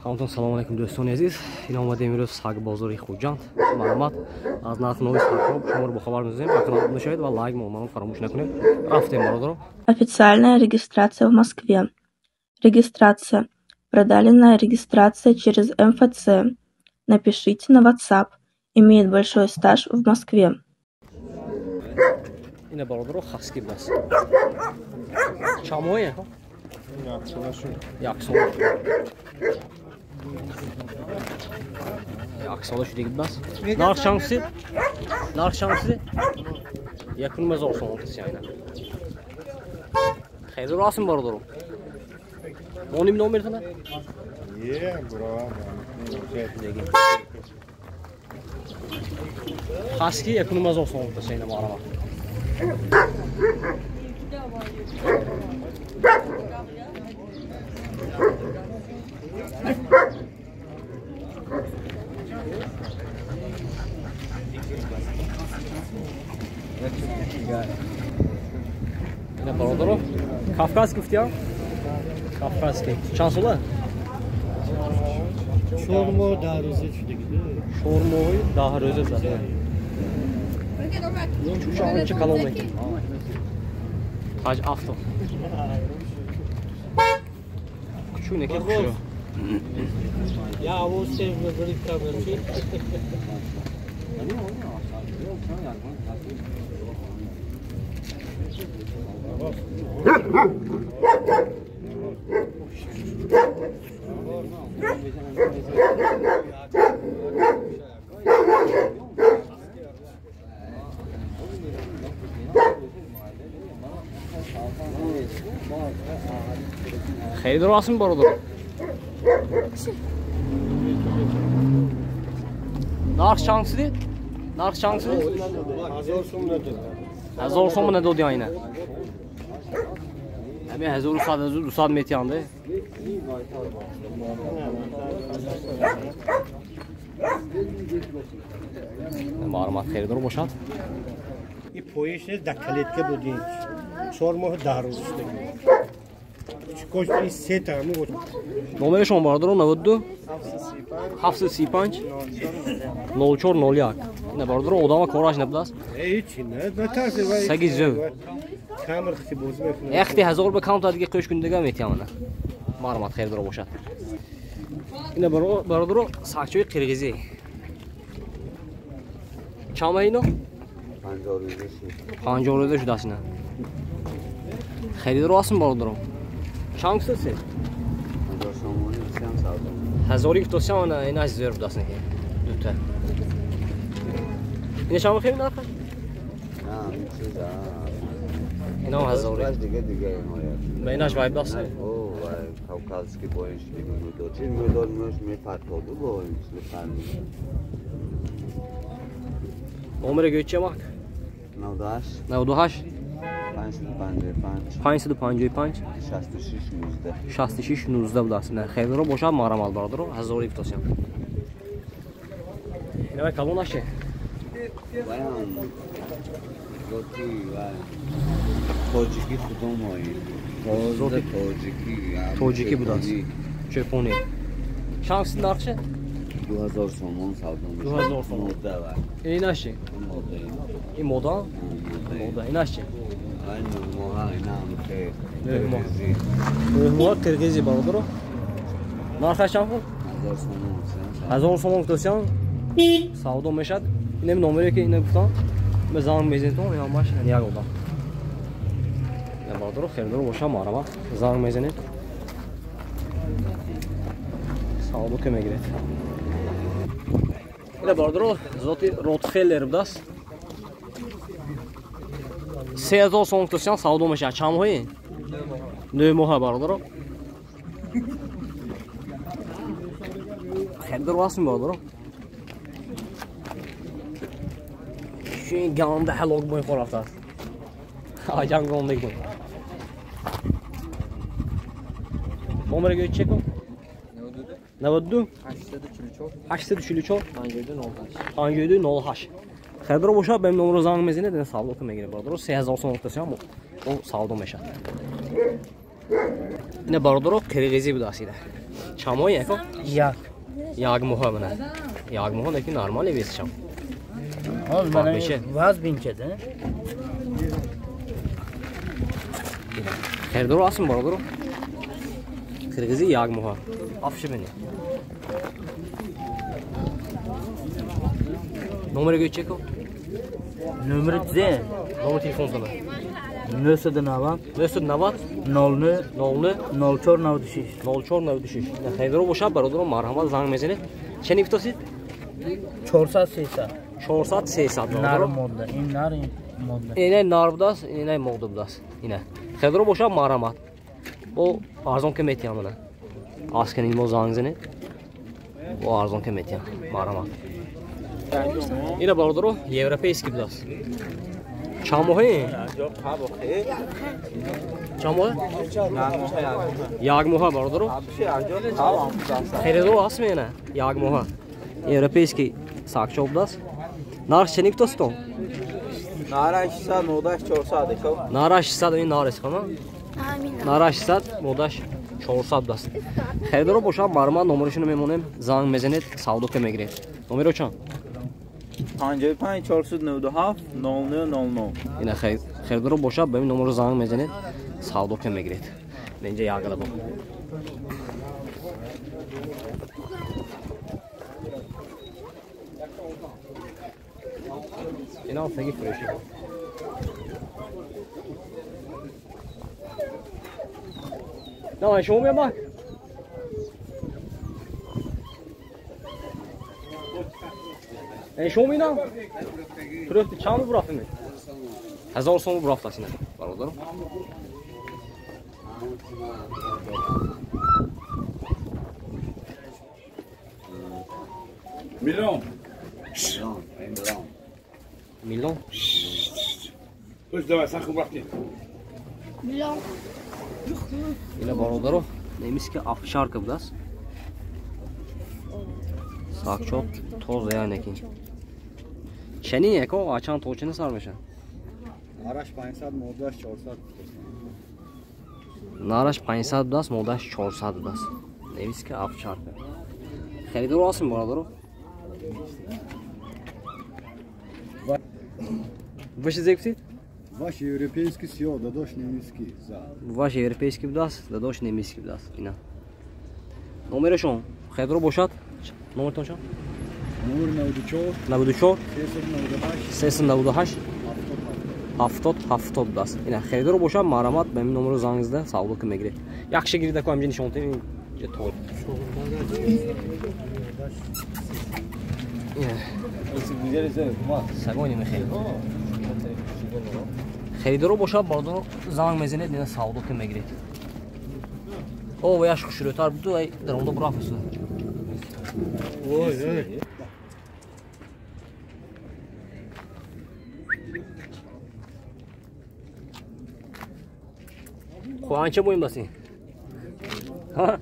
Ҳаматон салом алейкум, дӯстони азиз. Ин омадем имрӯз сагбозори Хуҷанд. Марҳамат, аз нархи нави сагҳо шуморо бохабар мезанем. Ба канал обуна шавед ва лайк мондан фаромӯш накунед. Рафтем, бародаро. Официальная регистрация в Москве. Регистрация. Продленная регистрация через МФЦ. Напишите на WhatsApp. Имеет большой стаж в Москве. Ина бародаро хаски бас. Чамое? Як сола. Як сола шудагӣ бас. Нарх чанд шуд? Нарх чанд шуд? 1500 сомон киси айна. Хеле ростм бародаро. Моним номертона? Е, бро. Хаски 1500 сомон киси айна марама. Ина бародаро, Кавказ гуфтиям? Кавказский. Чанд сола? 4 моҳ 10 рӯза шудагӣ. 4 моҳ 10 рӯза зада. Чӯша онча калон мекунад. Ҳаҷ авто. Кучук неки хушро. Я овоз выбрать камеру. Харидор ҳастем, бародар. Нарх чанд шуд? Нарх чанд шуд? 1000 сом надод. 1000 сом надоди айна. Ҳамин 1100 1200 метиҳанде. Маълумот харидор бошад. И пояш нест, дар калетка будем. 4 моҳ 10 рӯз шудагӣ. Номери шумо бародаро 92 735 0401. Ина бародаро одама кораш набудааст. Саги зӯ. Яхти 1000 ба камтар дига қӯш кундага метиҳам ана. Марҳамат, харидор бошад. Ина бародаро сагчои қирғизӣ. Чанд ма ино? 50 рӯза шудааст ина. Харидор ҳастем, бародаро. Чанд гуфтаси? 1000 гуфтасиам, ана инаш зӯр будааст неки. Дута. Ина чанд мехӯрӣ нарха? Инам 1000. Ба инаш вай будааст? Кавказский боиш мудод. Чин мудод муш мепартоду бо мисли фарми. Номере гӯй чемак? 98 98 555 555 66 19 66 19 будааст. Харидоро бошад, марҳамат, бародаро, 1000 гуфтасиам. Ина вай калон аше? Ваям зоти вай тоҷики худомои. Зоти тоҷики. Тоҷики будааст. Чӯпони. Чанд шуд нархше? 2000 сомон савдо мешавад. 2000 сомон. Мода вай. Инаш чи? Мода. Ин мода? Мода. Инаш чи? Ай моҳа, инам хе. Нӯҳ моҳа қирғизи, бародаро. Нархаш чанд пул? 1000 сомон. 1000 сомон гуфтасиам савдо мешавад. Инам номере ки ина гуфтам, ме занг мезанедтон, ин ҳамаш як одам. Бародаро, харидоро бошад, марҳамат, занг мезанед. Савдо ки мегиред. Ина бародаро зоти Ротфеллер будааст. 3000 сомон гуфтасиам савдо мешавад. Чанд моҳи? 9 моҳа, бародаро. Харидор ҳастем, бародаро. Ин ганда ҳалок бо хор рафтааст. Аҷан гонда гун. Номере гӯй чекун? 92 844 52 08. Харидор бошад, ба ин номеро занг мезанед, ин савдо ки мегиред, бародаро. 3000 сомон гуфтасиам, савдо мешавад. Ина бародаро қирғизӣ будааст ина. Чамои яко? Як. Як моҳа мана. Як моҳа лекин нормали вес чам. Ҳол мана ваз бинчеда. Хердоро асм бародаро. Қирғизи як моҳа. Афши бини. Номери гӯйчеко? Номери зе? Номер телефонтона. 990 990 00 00 04 96 04 96. Хердоро бошад бародаро марҳамат занг мезанед. Чен ифтосид? 400 300. 400 300. Нар модда. Ин нар ин модда. Ине нар будааст, ине модда будааст. Ине. Хердоро бошад марҳамат. Бо арзон ке метиям мана. Аскан мо занг занед. Бо арзон ке метиям. Марҳамат. Ина бародаро европейский будааст. Чанд моҳе? Чанд моҳе? Як моҳа бародаро. Херидор аст мена? Як моҳа. Европейский сакчо будааст. Нарх ченик достон? Нара 600, модаш 400. Нара 600 ин нар аст хона? Нара 600, модаш 400 будааст. Херидоро бошад марҳамат номерашонро мемонем, занг мезанед, савдо ке мегиред. Номеро чанд? 55 497 00 00. Ина херидоро бошад ба ин номеро занг мезанед, савдо ке мегиред. Инҷа як гала бо. Ина саги фурӯшӣ. На, шумо мебак? Шумо ина? Фурӯхти чанд бурафтем? 1000 сом бурафтаст ина, бародаро. Миллион. Миллион. Пусть давай, саху брафти. Миллион. Ина бародаро, немиски овчарка будааст. Сакчо тоза яъне ки. Чени яко ачан точини сар меша? Нараш 500, модаш 400. Нараш 500 будааст, модаш 400 будааст. Немиски овчарка. Харидоро ҳастем бародаро? Ваши зекси? Ваш европейский сиё, дадош немиски за. Ваш европейский будааст, дадош немиски будааст. Ина. Номерашон харидоро бошад? Номертон чанд? Номер 94 94 398 398 70 70 будааст. Ина харидоро бошад марҳамат ба ин номеро занг зада савдо ки мегиред. Якша гирида ко ҳамҷа нишон тем инҷа то. Сагони мехел. Харидоро бошад бародаро занг мезанед, ина савдо ки мегиред. О, ваяш хушрӯтар буду, ай даромада бурафт. Ой, ой. Қуанча боим басин? Ҳа?